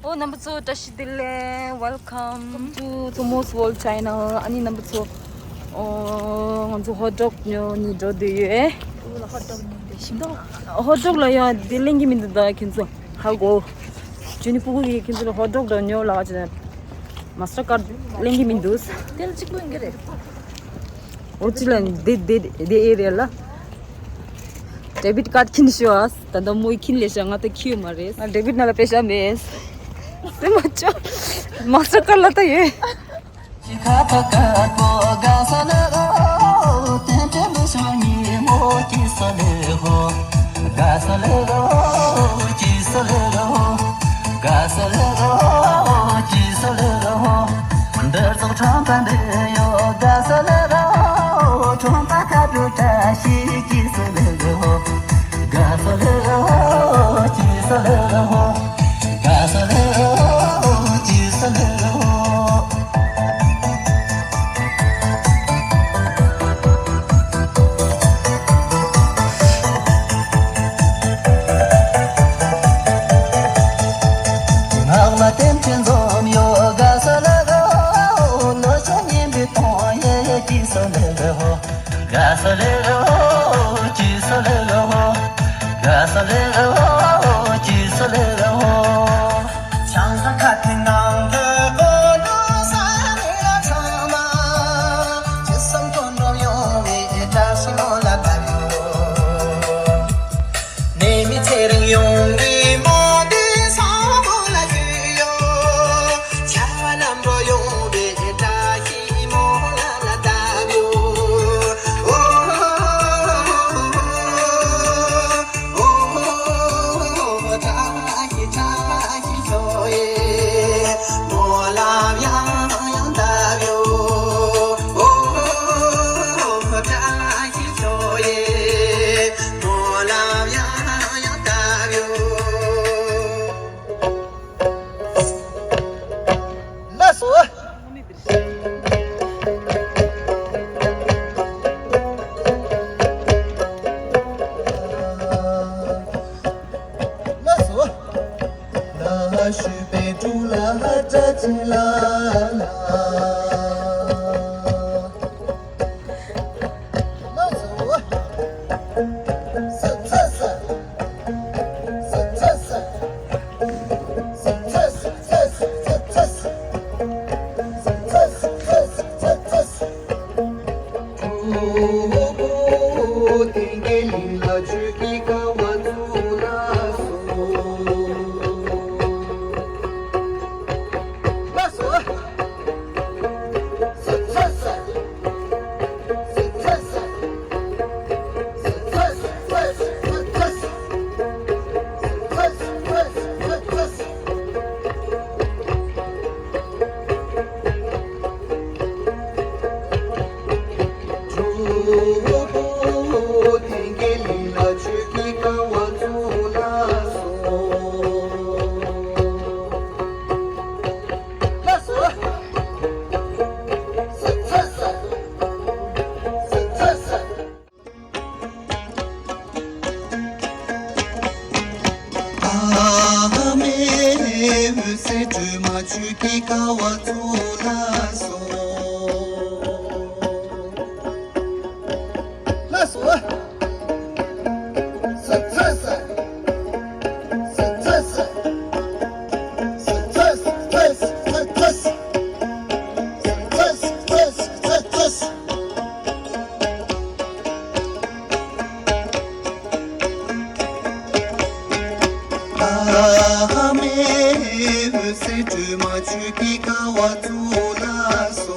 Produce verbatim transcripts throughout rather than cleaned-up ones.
ཨོ། རྣམ་པ་ཚོ་བཀྲ་ཤིས་བདེ་ལེགས། Welcome to Thomas World Channel. ཨ་ནི་རྣམ་པ་ཚོ། ཨོ། ང་ཚོ་ཧོཊ་ཌོག་ཉོ་ནི་འགྲོ་འདོད་ཡོད། ཨོ་ལ། ཧོཊ་ཌོག་ཉོ་འདོད་ཞིམ་འདུག་ཧོཊ་ཌོག་ལ་ཡ་དེ་ལེན་གྱི་མི་འདུག་ད་ཁྱེད་ཚོ་ཧ་གོ། ཇུ་ནི་ཕྲུ་གུ་གིས་ཁྱེད་ཚོ་ལ་ཧོཊ་ཌོག་འདྲ་ཉོ་ལབ་བྱས་ནས་མ་སི་ཊར་ཀར་ཌི་ལེན་གྱི་མི་འདུག་དེ་ལ་གཅིག་པོ་ཡིན་གྱི་རེད། ཨོ་ཅི་ལ་འདི་འདི་འདི་ཨེ་རེད་ལ། ཌེ་བིཌ་ཀར་ཌི་ཁྱེར་ཤོག་ཨ། ད་ལྟ་མོའི་ཁྱིམ་ལས་ཤག་ང་ད་ཁྱིའུ་མ་རེད། ང་ཌེ་བིཌ་ནང་ལ་པེ་ཤ་མེད། སེམས་མ་སྐྱོ། མ་སི་ཊར་ཀར་ཌི་ལ་ད་ཡོད། ལགས་སོ།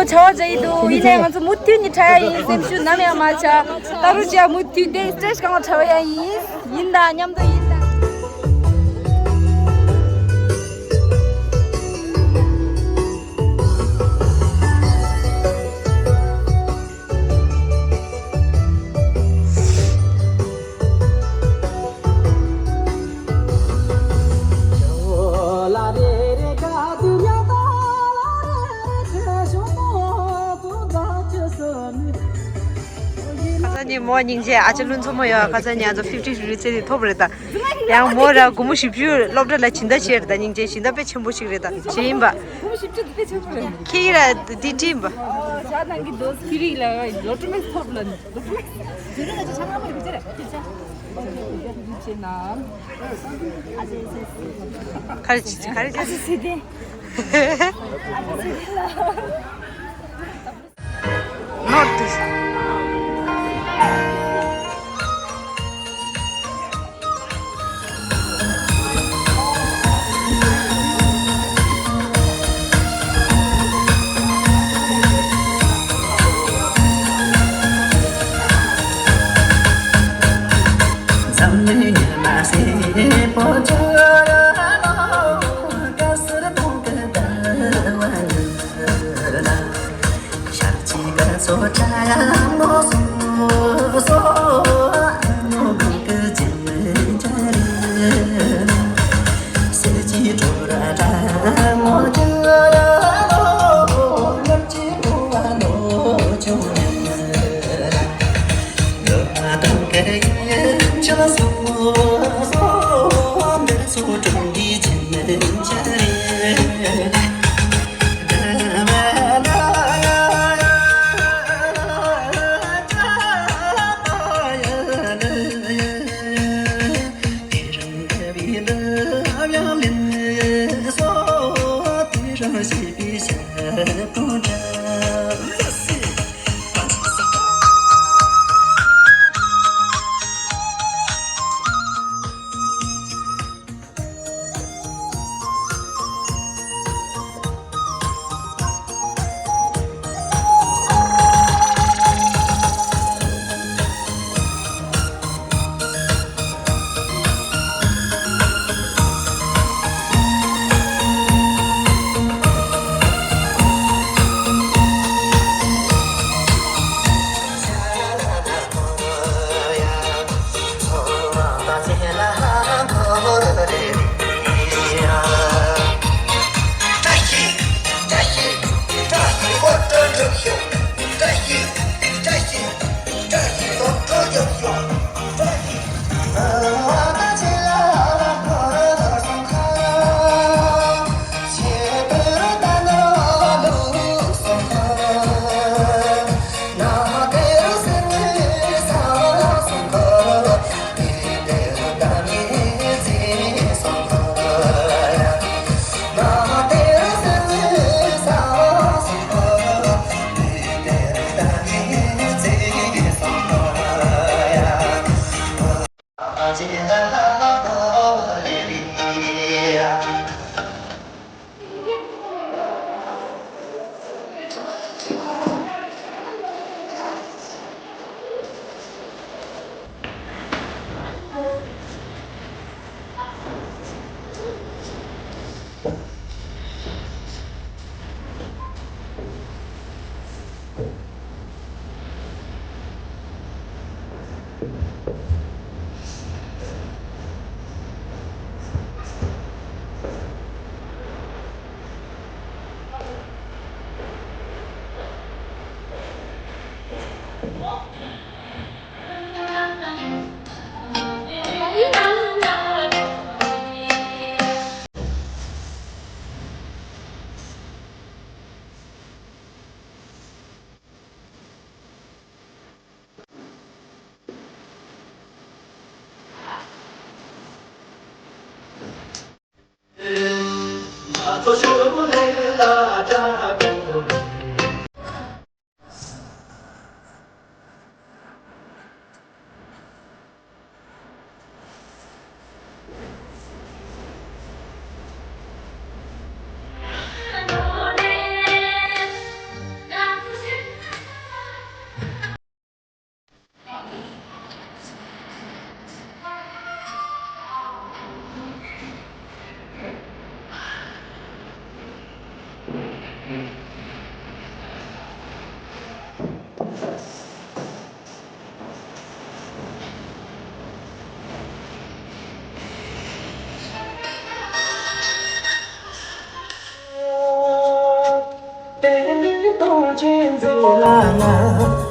ཆར་པ་བརྒྱབ་ཀྱི་འདུག་ཡིན་ནའི་ང་ཚོ་མུ་མཐུད་ནས་འཁྲབ་ཡ་ཡིན། སེམས་ཤུགས་ནམ་ཡང་མ་ཆག་ད་རུང་ཅིག་མུ་མཐུད་དེ་སི་ཊེ་ཇི་སྒང་ལ་འཁྲབ་ཡ་ཡིན། ཡིན་ད་མཉམ་དུ་ཡིན་ད། ཁ་སང་ཉིན་མོ་སྙིང་རྗེ་ཨ་ཅག་ལྷུན་མཚོ་མོ་ཡོད། ཁ་སང་ཉིན་ང་ཚོ་ཕིབ་ཊི་རི་རི་ཙེ་ནི་ཐོབ་རེད་ད། ཡང་མོ་ར་སྒོར་མོ་བཞི་བཅུ་སློབ་གྲྭ་ལ་སྦྱིན་བདག་བྱས་རེད་ད། སྙིང་རྗེ་སྦྱིན་བདག་དཔེ་ཆེན་པོ་ཞིག་རེད་ད། བྱས་ཡིན་པ། སྒོར་མོ་བཞི་བཅུ་དེ་དཔེ་ཆེན་པོ་རེད། ཁྱེད་ཡིན་ར་དེ་བྲིས་ཡིན་པ། ཨོ་ཇ་ནང་གི་དོ་ཁྱེད་རིག་ལ་ལོ་ཏྲི་མེག་ཐོབ་ལ་ལོ་ཏྲི་མེག་ག་རེ་བྱེད་ཅི་ག་རེ་བྱེད་ཅི། ཨ་ཅེ་སི་སི་ཨ་ཅེ་སི་སི་ལ། Not this.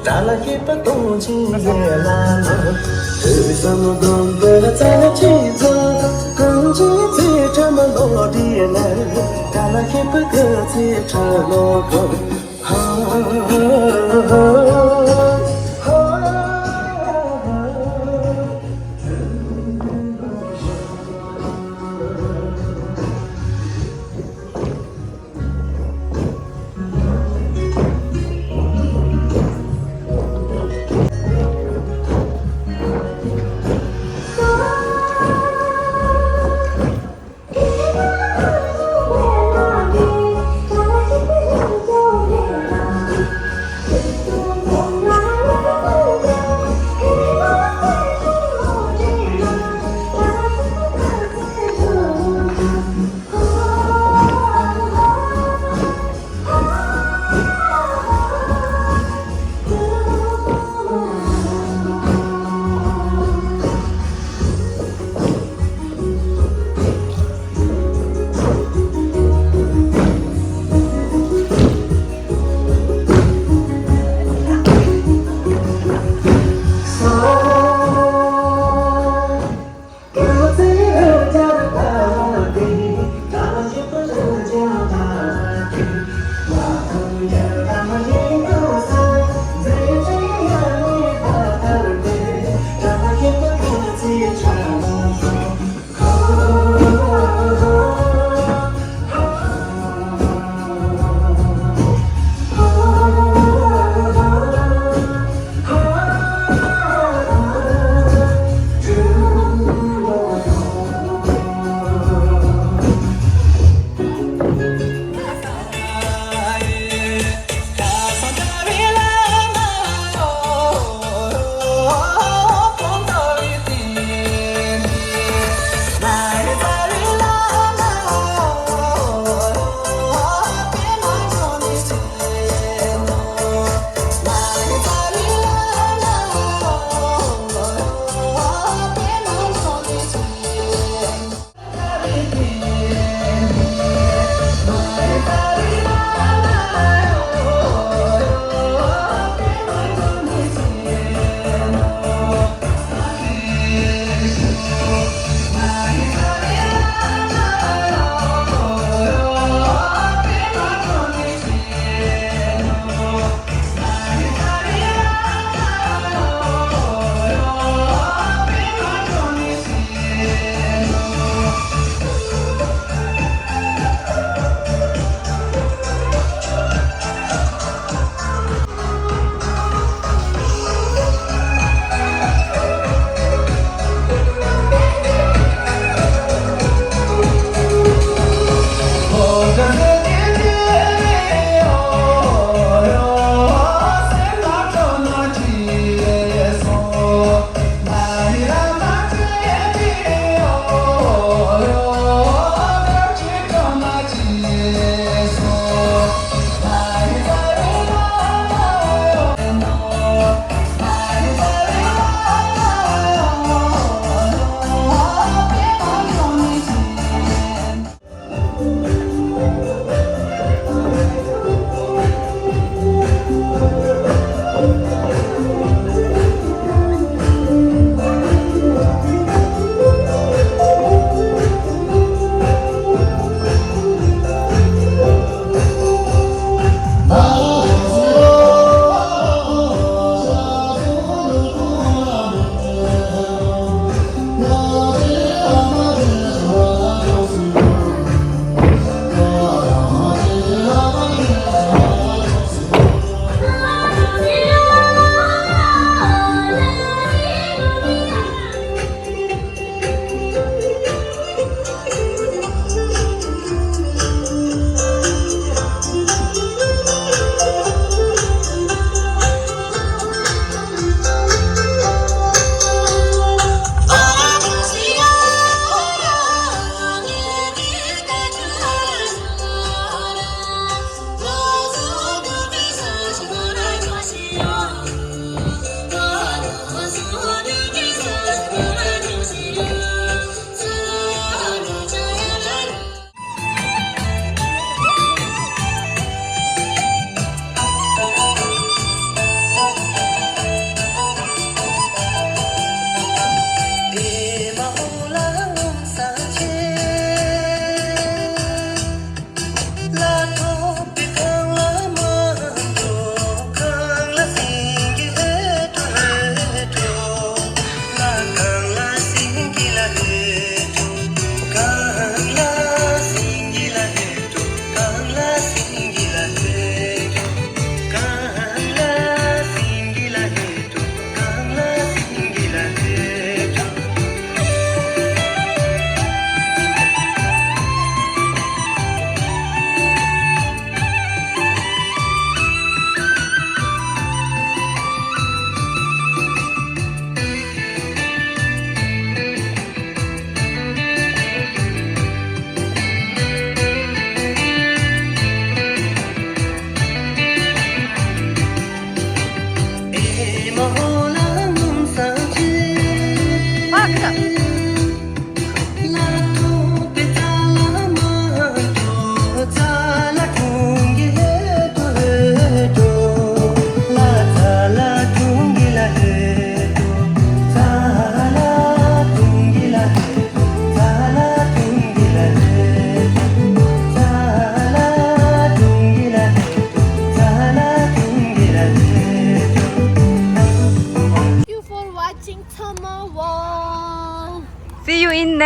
ད་ལ་ཤེས་པ་སྟོང་ཆེན་ཡེ་ལ་ལ། དུས་བསམ་སྒོམ་པའི་རྩ་ཆེན་ཚོ། གང་ཅི་ཚེ་ཁྲ་མ་ལོ་དེ་ལ། ད་ལ་ཤེས་པ་ག་ཚེ་ཁྲ་ལོ་གོ། ཧ་ཧ་ཧ་ཧ།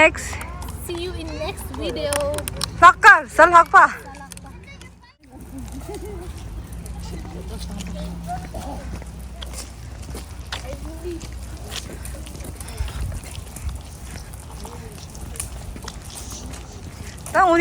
Next. See you in next video. ལྷག་དཀར་གཟའ་ལྷག་པ། ད་འོ་ནི།